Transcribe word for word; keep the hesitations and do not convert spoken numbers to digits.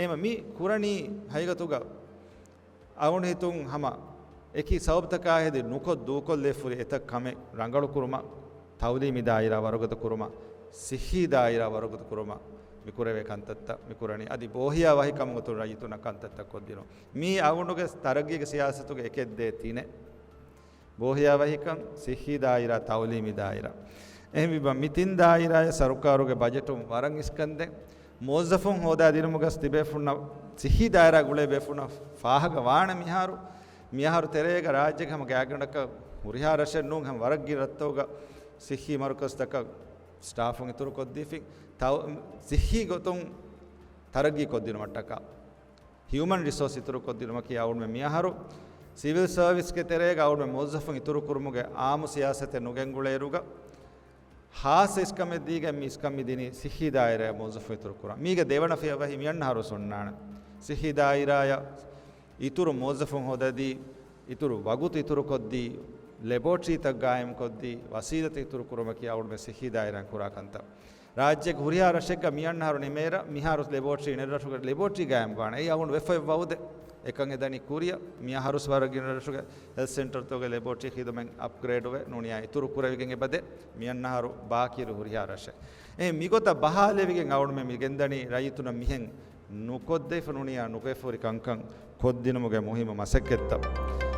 އެމަ މި ކުރަނީ ހަގީގަތުގަ އަޅުގަނޑު ހިތުން ހަމަ އެކި ސަބަބުތަކާ ހެދި ނުކޮށް ދޫކޮށްލެފުރި އެތައް ކަމެއް ރަނގަޅުކުރުމަށް، ތައުލީމީ ދާއިރާ ވަރުގަދަ ކުރުމަށް، ސިއްހީ ދާއިރާ ވަރުގަދަ ކުރުމަށް މި ކުރެވޭ ކަންތައްތައް މި ކުރަނީ. އަދި ބޯހިޔާ ވަހިކަމުގަ ރައްޔިތުންނަށް ކަންތައްތައް ކޮށްދިނުން. މީ އަޅުގަނޑުގެ ތަރައްގީގެ ސިޔާސަތުގެ އެކެއް ދޭ ތިނެއް. ބޯހިޔާ ވަހިކަން، ސިއްހީ ދާއިރާ، ތައުލީމީ ދާއިރާ. އެހެންވީމަ މި ތިން ދާއިރާއަށް ސަރުކާރުގެ ބަޖެޓުން ވަރަށް އިސްކަންދޭ. މުވައްޒަފުން ހޯދާ ދިނުމުގަ ތިބޭފުޅުންނަށް، ސިއްހީ ދާއިރާ ގުޅޭ ބޭފުޅުންނަށް ފާހަގަ ވާނެ މިހާރު، މިހާރު ތެރޭގަ ރާއްޖޭގެ ހަމަ ގާތްގަނޑަކަށް ހުރިހާ ރަށެއް ނޫން، ހަމަ ވަރަށް ގިނަ ރަށްތަކުގަ ސިއްހީ މަރުކަޒުތަކަށް ސްޓާފުން އިތުރުކޮށްދީފިން، ތައު-، ސިއްހީ ގޮތުން ތަރައްގީ ކޮށްދިނުމަށްޓަކާ. ހިއުމަން ރިސޯސް އިތުރުކޮށްދިނުމަކީ އަޅުގަނޑުމެން މިއަހަރު ސިވިލް ސަރވިސްގެ ތެރޭގަ އަޅުގަނޑުމެން މުވައްޒަފުން އިތުރުކުރުމުގެ އާއްމު ސިޔާސަތެއް ނުގެންގުޅޭއިރުގަ، ހާއްސަ އިސްކަމެއް ދީގެން މި އިސްކަން މި ދިނީ ސިއްހީ ދާއިރާއަށް މުވައްޒަފުން އިތުރުކުރަން. މީގެ ދެވަނަ ފިޔަވަހި މިއަންނަ އަހަރު އޮންނާނެ. ސިއްހީ ދާއިރާއަށް އިތުރު މުވައްޒަފުން ހޯދަދީ، އިތުރު ވަގުތު އިތުރުކޮށްދީ، ލެބޯޓްރީތައް ގާއިމްކޮށްދީ، ވަސީލަތް އިތުރުކުރުމަކީ އަޅުގަނޑުމެން ސިއްހީ ދާއިރާއިން ކުރާ ކަންތައް. ރާއްޖޭގެ ހުރިހާ ރަށެއްގަ މިއަންނަ އަހަރު ނިމޭއިރަށް މިހާރު ލެބޯޓްރީ އަނެއް ރަށުގަ ލެބޯޓްރީ ގާއިމްވާނެ. އެއީ އަޅުގަނޑު ވެފައި ވައުދެއް. އެކަން އެދަނީ ކުރިއަށް. މިއަހަރު ވަރަށް ގިނަ ރަށުގަ ހެލްތް ސެންޓަރތަކުގެ ލެބޯޓްރީ ޚިދުމަތް އަޕްގްރޭޑްވެ ނޫނިއްޔާ އިތުރު ކުރެވިގެން އެބަދޭ. މިއަންނަ އަހަރު ބާކީއިރު ހުރިހާ ރަށެއް. އެ މިގޮތަށް ބަހާލެވިގެން އަޅުގަނޑުމެން މި ގެންދަނީ ރައްޔިތުންނަށް މިހެން ނުކޮށްދެވިފަ ނޫނިއްޔާ ނުކޮށްފަ ހުރި ކަންކަން ކޮށްދިނުމުގެ މުހިއްމު މަސައްކަތްތައް.